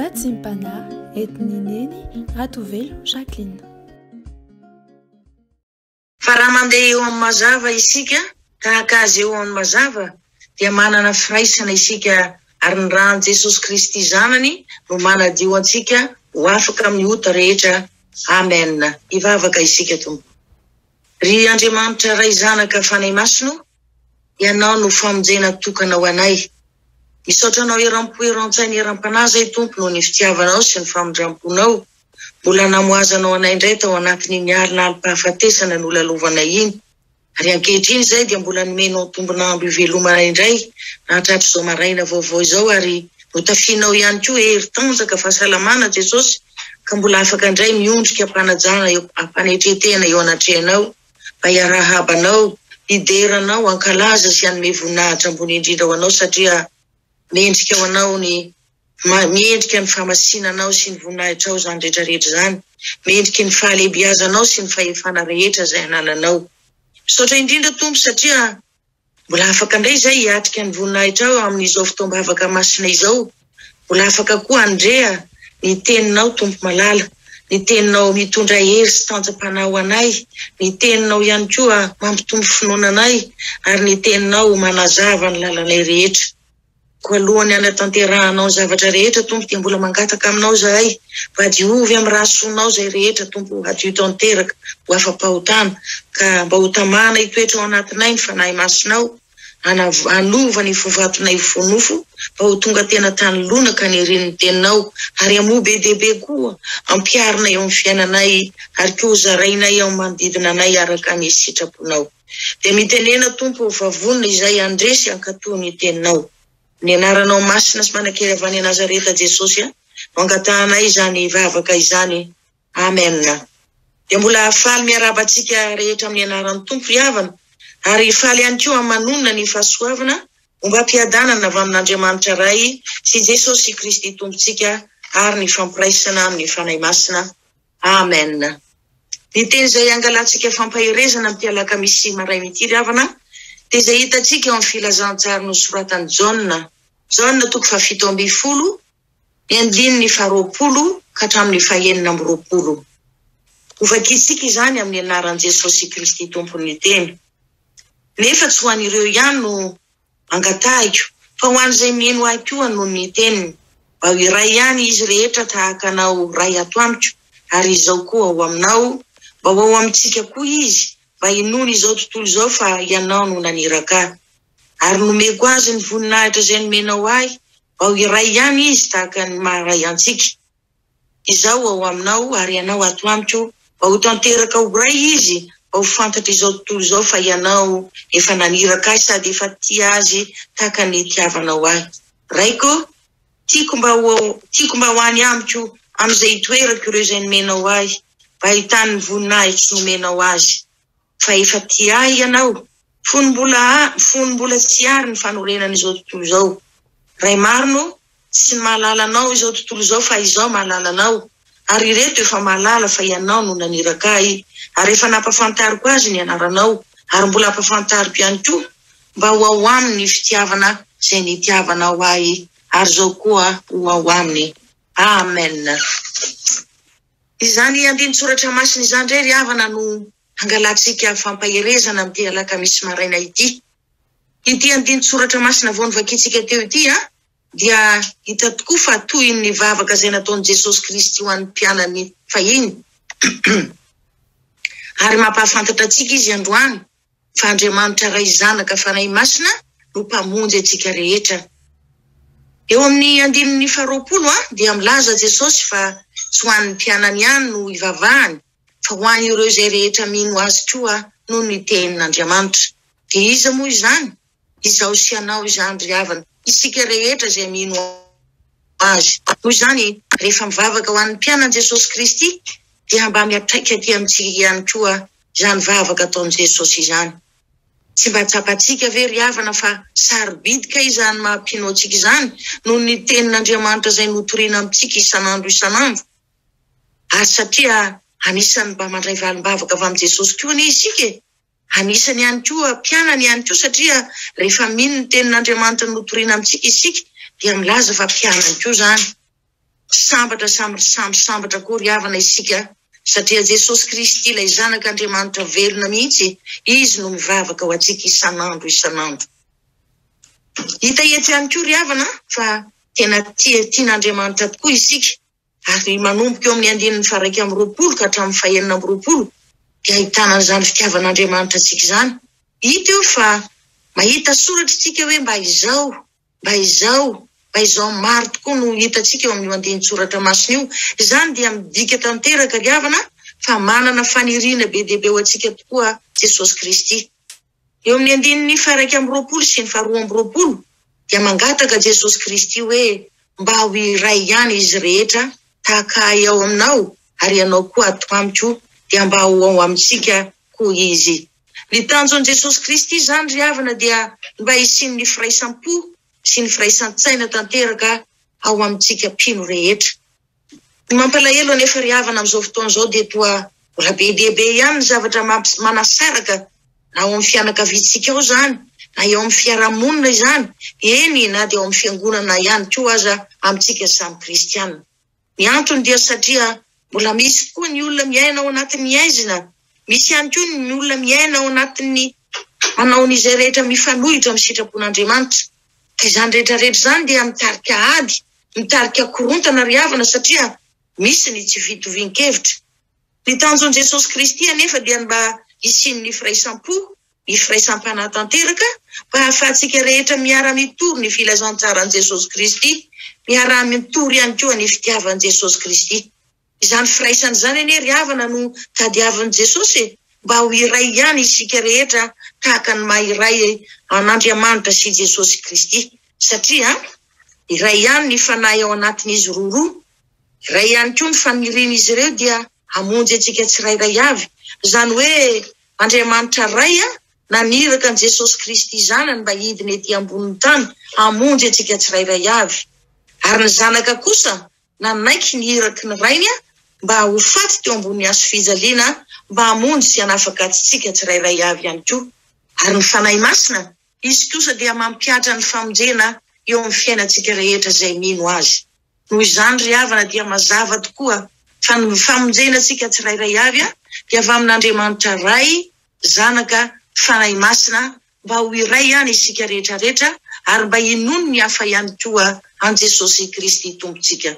Ratsimpanahy entin'i Neny Ratovelo Jacqueline. Fa raha mandeha eo amin'ny mazava isika, tahaka Azy eo amin'ny mazava, dia manana firaisana isika ary ny ran'i Jesosy Kristy Zanany no manadio antsika ho afaka amin'ny ota rehetra. Amen. Hivavaka isika Tompo. Ry Andriamanitra Ray Zanaka Fanahy Masina o, Ianao no famonjena tokana ho anay. Misaotra Anao eram-po eran-tsaina eram-panahy izay Tompo noho ny fitiavanao sy ny famindram-ponao mbola namohazanao anay indray tao anatin'iny alina alim-pahafatesana nolalovanay iny. Ary ankehitriny izay dia mbola nomenao tombon'andro hivelomana indray nahatratra izao maraina vaovao izao ary notafianao ihany koa hery tanjaka fahasalamana Jesosy ka mbola afaka indray miondrika am-panajana eo am-panetren-tena eo anatrehanao mba hiarahaba anao, hidera anao, hankalaza sy hanome voninahitra ambony indrindra ho anao satria mendrika ho anao ny mendrika ny fahamasinanao sy ny voninahitrao izany rehetra rehetra izany, mendriky ny fahalehibiazanao sy ny fahefana rehetra izay anananao. Misaotra indrindra Tompo satria mbola afaka indray izay hiatrika ny voninahitrao amin'izao fotoam-bavaka masina izao, mbola afaka koa handrea ny teninao Tompo malala, ny teninao mitondra hery sy tanjam-panahy ho anay, ny teninao ihany koa mampitombo finoana anay ary ny teninao manazava ny lalanay rehetra. Koa alohan'ny hanatanterahanao ny zavatra rehetra, Tompo, dia mbola mangataka aminao izahay, mba diovy amin'ny rà soanao izay rehetra, Tompo, hadio tanteraka ho afa-pahotana, ka mba ho tamana hitoetra ao anatinay ny Fanahy Masinao, hanova ny fo vatonay ho fo nofo, mba ho tonga tena tany lonaka nirian'ny Teninao, ary hamoa be dia be koa, ampiharina eo amin'ny fiainanay, ary koa hozarainay ao amin'ny manodidina anay araka ny sitraponao. Dia mitenena Tompo ô fa vonona izahay handresy hankatò ny teninao. Ny anaranao masina sy manan-kery avy any Nazareta Jesosy a no angatahanay izany vavaka izany. Amen. Dia mbola faly miarahaba antsika rehetra amin'ny anaran'ny Tompo ry havana ary faly ihany koa amin'ny manonona ny fahasoavana ombam-piadanana avy amin'Andriamanitra Ray sy Jesosy Kristy Tompontsika ary ny fampiraisana amin'ny Fanahy Masina. Amen. Ny teny izay angalantsika fampaherezana amin'ity alakamisy maraina ity ry havana dia izay hitantsika ao amin'ny filazantsary nosoratan'i Jaona, Jaona toko fahafito ambin'ny folo, ny andininy faharoapolo ka hatramin'ny fahenina amby roapolo. Hovakintsika izany amin'ny anaran'i Jesosy Kristy Tompon'ny teny. Nefa tsy ho an'ireo ihany no Angatahiko, fa ho an'izay mino Ahy koa noho ny teniny, mba ho iray ihany izy rehetra tahaka Anao Ray ato amiko, ary Izaho koa ao aminao, mba ho ao amintsika koa izy, mba hinoany izao tontolo izao fa Ianao no naniraka Ahy. Ary nomeko azy ny voninahitra izay nomenao Ahy, mba ho iray ihany izy tahaka ny maha Ray antsika. Izaho ao aminao ary Ianao ato amiko, mba ho tanteraka ho iray izy, mba ho fantatr'izao tontolo izao fa Ianao efa naniraka ahy sady efa tia azy tahaka ny nitiavanao ahy. Raiko ô, tiako mba ho tiako mba ho any amiko amin'izay itoerako ireo izay nomenao ahy, mba hahitany ny voninahitro nomenao azy. Fa efa tia ahy Ianao, fony mbola fony mbola tsy ary ny fanorenan'izao tontolo izao. Ray marina ô, Tsy mahalala Anao izao tontolo izao fa Izaho mahalala Anao, ary ireto efa mahalala fa Ianao no naniraka Ahy, ary efa nampafantariko azy ny anaranao, ary mbola hampafantariko ihany koa, mba ho ao aminy ny fitiavana izay nitiavanao Ahy, ary Izaho koa ho ao aminy. Amen. Izany andinin-tsoratra masina izany indray ry havana no hangalantsika fampaherezana amin'ity alakamisy maraina ity. Ity andinin-tsoratra masina vao novakintsika teo ity dia hita tokoa fa tohin'ny vavaka izay nataon'i Jesosy Kristy ho an'ny mpianany fahiny. Ary mampahafantatra antsika Izy androany fa Andriamanitra Ray Zanaka Fanahy Masina no Mpamonjy antsika rehetra. Eo amin'ny andininy faharoapolo dia milaza Jesosy fa tsy ho an'ny mpianany ihany no ivavahany fa ho an'ireo izay rehetra mino Azy koa noho ny tenin'Andriamanitra. Dia iza moa izany? Izaho sy ianao izany ry havana, isika rehetra izay mino Azy. Noho izany, rehefa mivavaka ho an'ny mpianany Jesosy Kristy, dia mba miantraika aty amintsika ihany koa izany vavaka ataon'i Jesosy izany. Tsy mba tsapantsika ve ry havana fa sarobidy kay izany maha mpino antsika izany noho ny tenin'Andriamanitra izay notoriana amintsika isan'andro isan'andro? Ary satria anisan'ny mba mandray valim-bavaka avy amin'i Jesosy koa anie isika e! Anisany ihany koa, mpianany ihany koa satria rehefa mino ny tenin'Andriamanitra notoriana amintsika isika dia milaza fa mpianany koa izany. Sambatra samy samy sambatra koa ry havana isika satria Jesosy Kristy ilay Zanak'Andriamanitra velona mihitsy, Izy no mivavaka ho antsika isan'andro isan'andro. Hita eto ihany koa ry havana fa tena tia tian'Andriamanitra tokoa isika ary manomboka eo amin'ny andininy faha-21 ka hatramin'ny faha-26 dia ahitana an'izany fitiavan'Andriamanitra antsika izany. Hita eo fa mahita soratra isika hoe mba izao Mba izao, mba izao maro tokoa no hitantsika eo amin'io andinin-tsoratra masina io. Izany dia midika tanteraka ry havana fa manana faniriana be dia be ho antsika tokoa Jesosy Kristy. Eo amin'ny andininy faha-21 sy ny faha-22 dia mangataka Jesosy Kristy hoe mba ho iray ihany izy rehetra tahaka ahy ao aminao ary ianao koa ato amiko dia mba ho ao amintsika koa izy. Ny tanjon'i Jesosy Kristy izany ry havana dia ny mba hisian'ny firaisam-po sy ny firaisan-tsaina tanteraka ao amintsika mpino rehetra. Ny mampalahelo anefa ry havana amin'izao fotoana izao dia toa mbola be dia be ihany ny zavatra manasaraka na ao amin'ny fianakaviantsika ao izany na eo amin'ny fiarahamonina izany, eny na dia ao amin'ny fiangonana ihany koa aza amintsika samy kristiana. Ny antony dia satria mbola misy tokoa ny olona miaina ao anatin'ny haizina, misy ihany koa ny olona miaina ao anatin'ny manao ny izay rehetra mifanohitra amin'ny sitrapon'Andriamanitra. Ka izany rehetra rehetra izany dia mitarika ady, mitarika korontana ry havana satria misy ny tsy fitovian-kevitra. Ny tanjon'i Jesosy Kristy anefa dia ny mba hisian'ny firaisam-po ny firaisam-panahy tanteraka mba hahafahantsika rehetra miara-mitory ny filazantsaran'i Jesosy Kristy, miara-mitory ihany koa ny fitiavan'i Jesosy Kristy. Izany firaisana izany anie ry havana no tadiavin'i Jesosy e, mba ho iray ihany isika rehetra tahaka ny maha iray an'Andriamanitra sy Jesosy Kristy, satria iray ihany ny fanahy ao anatin'izy roroa, iray ihany koa ny fanirian'izy ireo dia hamonjy antsika tsirairay avy, izany hoe Andriamanitra Ray naniraka an'i Jesosy Kristy Zanany mba hidina ety ambonin'ny tany hamonjy antsika tsirairay avy. Ary ny Zanaka kosa nanaiky ny iraky ny Rainy mba ho faty teo ambonin'ny hazo fijaliana mba hamonjy sy hanafaka antsika tsirairay avy ihany koa. Ary ny Fanahy Masina, Izy kosa dia mampihatra ny famonjena eo amin'ny fiainantsika rehetra izay mino Azy. Noho izany ry havana dia mazava tokoa fa ny famonjena antsika tsirairay avy dia avy amin'Andriamanitra Ray, Zanaka, Fanahy Masina mba ho iray ihany isika rehetra rehetra ary mba hinoan'ny hafa ihany koa an'i Jesosy Kristy Tompontsika.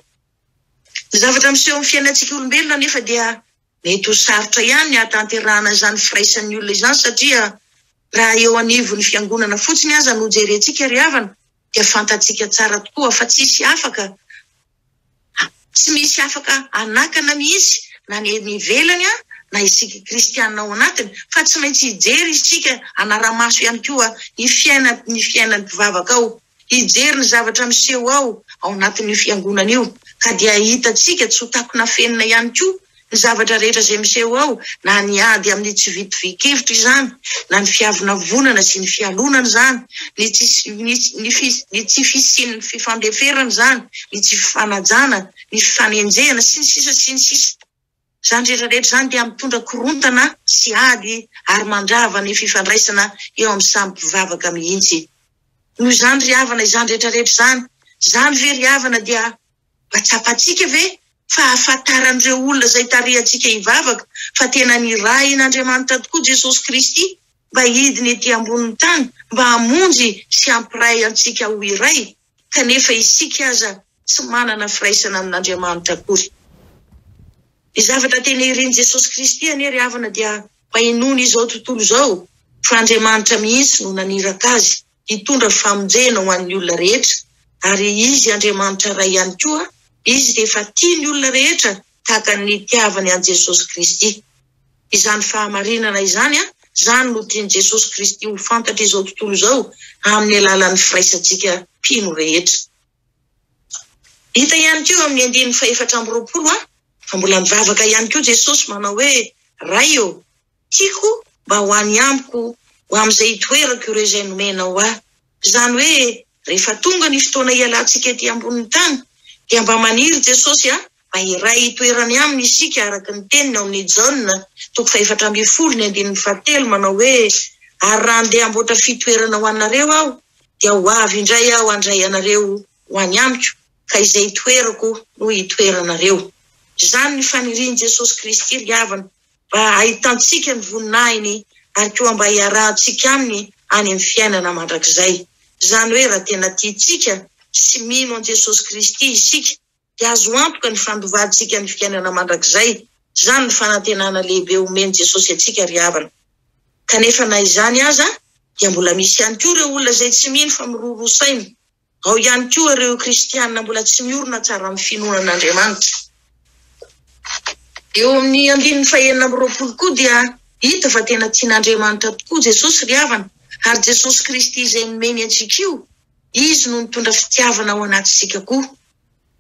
Ny zavatra miseho amin'ny fiainantsika olombelona anefa dia mety ho sarotra ihany ny hahatanterahana izany firaisan'ny olona izany satria raha eo anivon'ny fiangonana fotsiny aza no jerentsika ry havana dia fantatsika tsara tokoa fa tsisy afaka tsy misy afaka hanakana mihitsy na ny eny ivelany na isika kristiana ao anatiny fa tsy maintsy hijery isika hanara-maso ihany koa ny fiaina ny fiainan'ny mpivavaka ao hijery ny zavatra miseho ao ao anatin'io fiangonana io ka dia hitantsika tsy ho takona afenina ihany koa ny zavatra rehetra izay miseho ao, na ny ady amin'ny tsy fitovian-kevitra izany, na ny fiavonavonana sy ny fialonana izany, ny tsy ny ny tsy fisian'ny fifandeferana izany, ny tsy fifanajana, ny fifanenjehana, sy ny sisa sy ny sisa. Izany rehetra rehetra izany dia mitondra korontana sy ady ary mandrava ny fifandraisana eo amin'ny samy mpivavaka mihitsy. Noho izany ry havana, izany rehetra rehetra izany, izany ve ry havana dia Mba tsapantsika ve fa ahafantaran'ireo olona izay tarihantsika hivavaka fa tena nirahin'Andriamanitra tokoa Jesosy Kristy mba hidina ety ambonin'ny tany mba hamonjy sy hampiray antsika ho iray kanefa isika aza tsy manana firaisana amin'Andriamanitra akory? Ny zavatra tena irin'i Jesosy Kristy anie ry havana dia mba hinoan'izao tontolo izao fa Andriamanitra mihitsy no naniraka Azy hitondra famonjena ho an'ny olona rehetra, ary Izy Andriamanitra Ray ihany koa, Izy dia efa tia ny olona rehetra tahaka ny nitiavany an'i Jesosy Kristy. Izany fahamarinana izany, izany no tian'i Jesosy Kristy ho fantatr'izao tontolo izao amin'ny alalan'ny firaisantsika mpino rehetra. Hita ihany koa eo amin'ny andininy fahefatra amby 20 fa mbola mivavaka ihany koa Jesosy manao hoe, Ray ô, Tiako mba ho any amiko ho amin'izay hitoerako ireo izay nomenao ahy. Izany hoe rehefa tonga ny fotoana hialantsika ety ambonin'ny tany dia mba maniry Jesosy a mba hiray hitoerany aminy isika araka ny teniny ao amin'ny Jaona toko fahefatra ambin'ny folo ny andininy fahatelo manao hoe ary raha handeha hamboatra fitoerana ho anareo aho dia ho avy indray aho handray anareo ho any amiko. Ka izay itoerako no hitoeranareo. Izany ny fanirian'i Jesosy Kristy ry havana, mba hahitantsika ny voninahiny ary koa mba hiarahantsika aminy any amin'ny fiainana mandrakizay. Izany hoe raha tena tiantsika sy mino an'i Jesosy Kristy isika dia azo antoka ny fandovantsika ny fiainana mandrakizay. Izany no fanantenana lehibe omen'i Jesosy antsika ry havana. Kanefa na izany aza dia mbola misy ihany koa ireo olona izay tsy mino fa miroroa saina. Ao ihany koa ireo kristiana mbola tsy miorina tsara amin'ny finoana an'Andriamanitra. Eo amin'ny andininy fahenina amby 20 koa dia hita fa tena tian'Andriamanitra tokoa Jesosy ry havana, ary Jesosy Kristy izay nomeny antsika io, Izy no nitondra fitiavana ao anatintsika koa.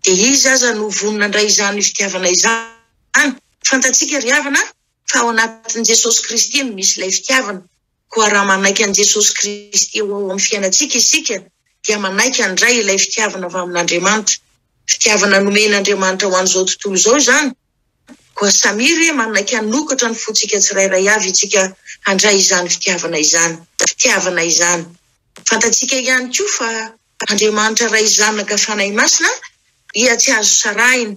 Dia Izy aza no vonona handray izany fitiavana izany. Fantatsika ry havana fa ao anatin'i Jesosy Kristy no misy ilay fitiavana. Koa raha manaiky an'i Jesosy Kristy ho ao amin'ny fiainantsika isika, dia manaiky handray ilay fitiavana avy amin'Andriamanitra. Fitiavana nomen'Andriamanitra ho an'izao tontolo izao izany. Koa samia re manaiky hanokatra ny fontsika tsirairay avy isika handray izany fitiavana izany. Fitiavana izany. Fantatsika ihany koa fa Andriamanitra Ray Zanaka Fanahy Masina dia tsy azo sarahina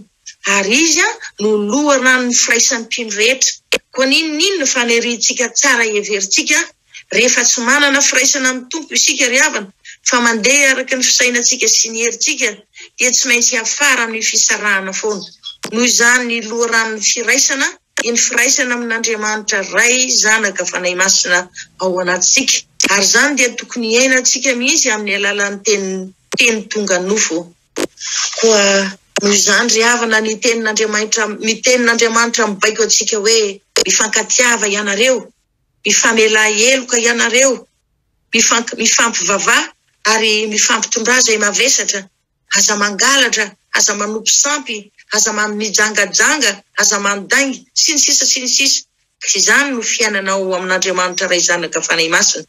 ary Izy no loharanon'ny firaisan'ny mpino rehetra. Koa n'inon'inona faniriantsika tsara heverintsika, rehefa tsy manana firaisana amin'ny Tompo isika ry havana fa mandeha araka ny fisainantsika sy ny herintsika dia tsy maintsy hiafara amin'ny fisarahana foana. Noho izany ny loharanon'ny firaisana dia ny firaisana amin'Andriamanitra Ray, Zanaka, Fanahy Masina ao anatintsika. Ary izany dia tokony hiainantsika mihitsy amin'ny alalan'ny tenin'ny Teny tonga nofo. Koa noho izany ry havana ny tenin'Andriamaitra ny tenin'Andriamanitra mibaiko antsika hoe mifankatiava ianareo, mifamelà heloka ianareo, mifank mifampivavaha ary mifampitondrà izay mavesatra. Aza mangalatra, aza manompo sampy, aza mijangajanga, aza mandainga, sy ny sisa sy ny sisa Izany no fiainana ao amin'Andriamanitra Ray Zanaka Fanahy Masina.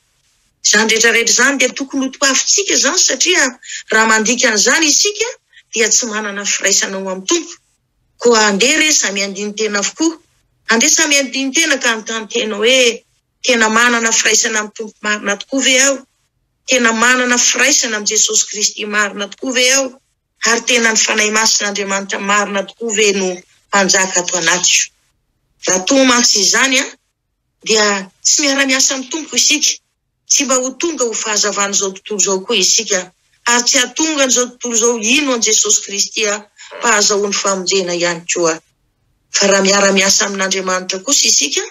Izany rehetra rehetra izany dia tokony ho toavintsika izany satria raha mandika an'izany isika dia tsy manana firaisana ao amin'ny Tompo. Koa andeha re samy handini-tena avokoa. Andeha samy handini-tena ka hanontany tena hoe, Tena manana firaisana amin'ny Tompo marina tokoa ve aho? Tena manana firaisana amin'i Jesosy Kristy marina tokoa ve aho? Ary tena ny Fanahy Masin'Andriamanitra marina tokoa ve no mpanjaka ato anatiko? Raha toa mantsy izany dia tsy miara-miasa amin'ny Tompo isika, tsy mba ho tonga ho fahazavan'izao tontolo izao koa isika, ary tsy hahatonga an'izao tontolo izao hino an'i Jesosy Kristy mba hahazahoany famonjena ihany koa. Fa raha miara-miasa amin'Andriamanitra kosa isika,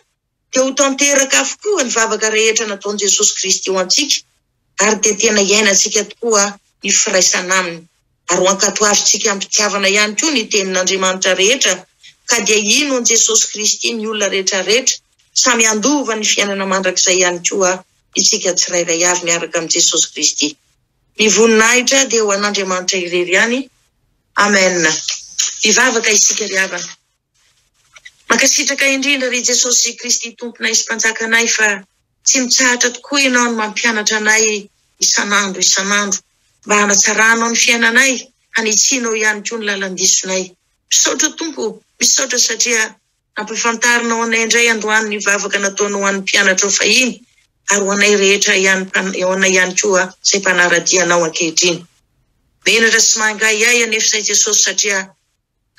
dia ho tanteraka avokoa ny vavaka rehetra nataon'i Jesosy Kristy ho antsika, ary dia tena hiainantsika tokoa ny firaisana Aminy. Ary ho ankatoavintsika am-pitiavana ihany koa ny Tenin'Andriamanitra rehetra, ka dia hino an'i Jesosy Kristy ny olona rehetra rehetra, samy handova ny fiainana mandrakizay ihany koa isika tsirairay avy miaraka amin'i Jesosy Kristy. Ny voninahitra dia ho an'Andriamanitra irery ihany. Amen. Hivavaka isika ry havana. Mankasitraka indrindra ry Jesosy Kristy Tomponay sy Mpanjakanay fa tsy mitsahatra tokoa Ianao ny mampianatra anay isan'andro isan'andro mba hanatsaranao ny fiainanay, hanitsianao ihany koa ny lalan-disonay. Misaotra Tompo o, misaotra satria nampafantarinao anay indray androany ny vavaka nataonao ho an'ny mpianatrao fahiny ary ho anay rehetra ihany ho anay ihany koa izay mpanara-dia Anao ankehitriny. Menatra sy mangahiahy anefa izay Jesosy satria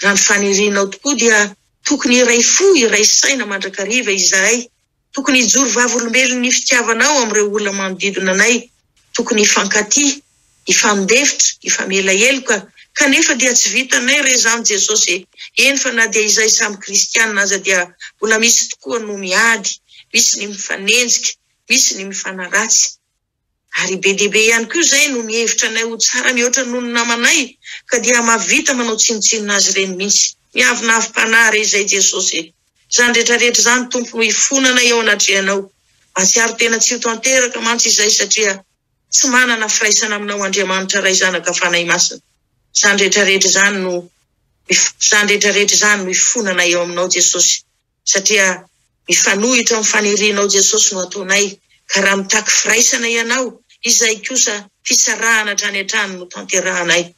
Raha ny fanirianao tokoa dia tokony hiray fo, hiray saina mandrakariva izahay. Tokony hijoro vavolombelon'ny fitiavanao amin'ireo olona manodidina anay. Tokony hifankatia, hifandefitra, hifamela heloka. Kanefa dia tsy vitanay re izany Jesosy e! Eny fa na dia izahay samy kristiana aza dia mbola misy tokoa no miady, misy ny mifanenjika, misy ny mifanaratsy. Ary be dia be ihany koa izay no mihevitra anay ho tsara mihoatra noho ny namanay ka dia mahavita manao tsinontsinona azy ireny mihitsy. Miavonavom-panahy re izay Jesosy e! Izany rehetra rehetra izany Tompo no hifonanay eo anatrehanao. Mahatsiaro tena tsy ho tanteraka mantsy izay satria tsy manana firaisana aminao Andriamanitra Ray Zanaka Fanahy Masina. Izany rehetra rehetra izany no izany rehetra rehetra izany no hifonanay eo aminao Jesosy. Satria mifanohitra amin'ny fanirianao Jesosy no ataonay, ka raha mitaky firaisana Ianao, izahay kosa fisarahana hatrany hatrany no tanterahanay.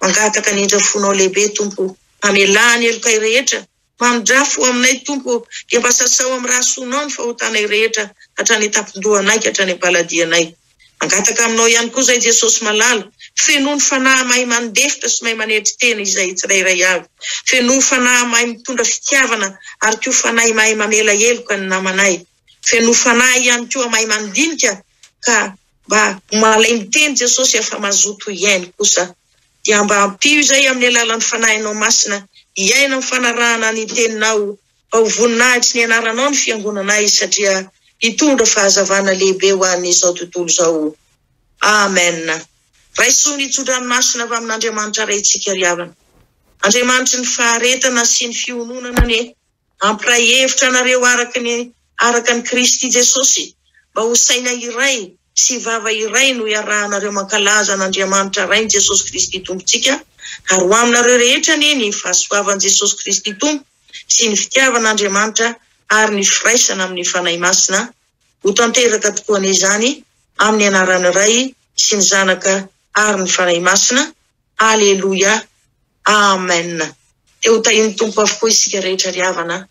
Mangataka ny indra-fonao lehibe Tompo o, mamelà ny helokay rehetra, mamindrà fo aminay Tompo o, dia mba sasao amin'ny rà soanao ny fahotanay rehetra hatrany an-tampon-dohanay ka hatrany am-paladianay. Mangataka aminao ihany koa izahay Jesosy malala, Fenoy ny fanahy mahay mandefitra sy mahay manetry tena izahay tsirairay avy. Fenoy fanahy mahay mitondra fitiavana ary koa fanahy mahay mamela heloka ny namanay. Fenoy fanahy ihany koa mahay mandinika ka mba ho malay miteny Jesosy fa mazoto hihaino kosa. Dia mba ampio izay amin'ny alalan'ny Fanahinao Masina hiaina amin'ny fanarahana ny Teninao mba ho voninahitry ny anaranao ny fiangonanay satria hitondra fahazavana lehibe ho an'izao tontolo izao. Amen. Raiso ny tso-dranomasina avy amin'Andriamanitra Raintsika ry havana. Andriamanitry ny faharetana sy ny fiononana anie hampiray hevitra anareo araka ny araka an'i Kristy Jesosy mba ho saina iray sy vava iray no iarahanareo mankalaza an'Andriamanitra Rain'i Jesosy Kristy Tompontsika ary ho aminareo rehetra anie ny fahasoavan'i Jesosy Kristy Tompo sy ny fitiavan'Andriamanitra ary ny firaisana amin'ny Fanahy Masina Ho tanteraka tokoa anie izany amin'ny anaran'ny Ray sy ny Zanaka ary ny Fanahy Masina. Aleloia. Amen. Dia ho tahian'ny Tompo avokoa isika rehetra ry havana.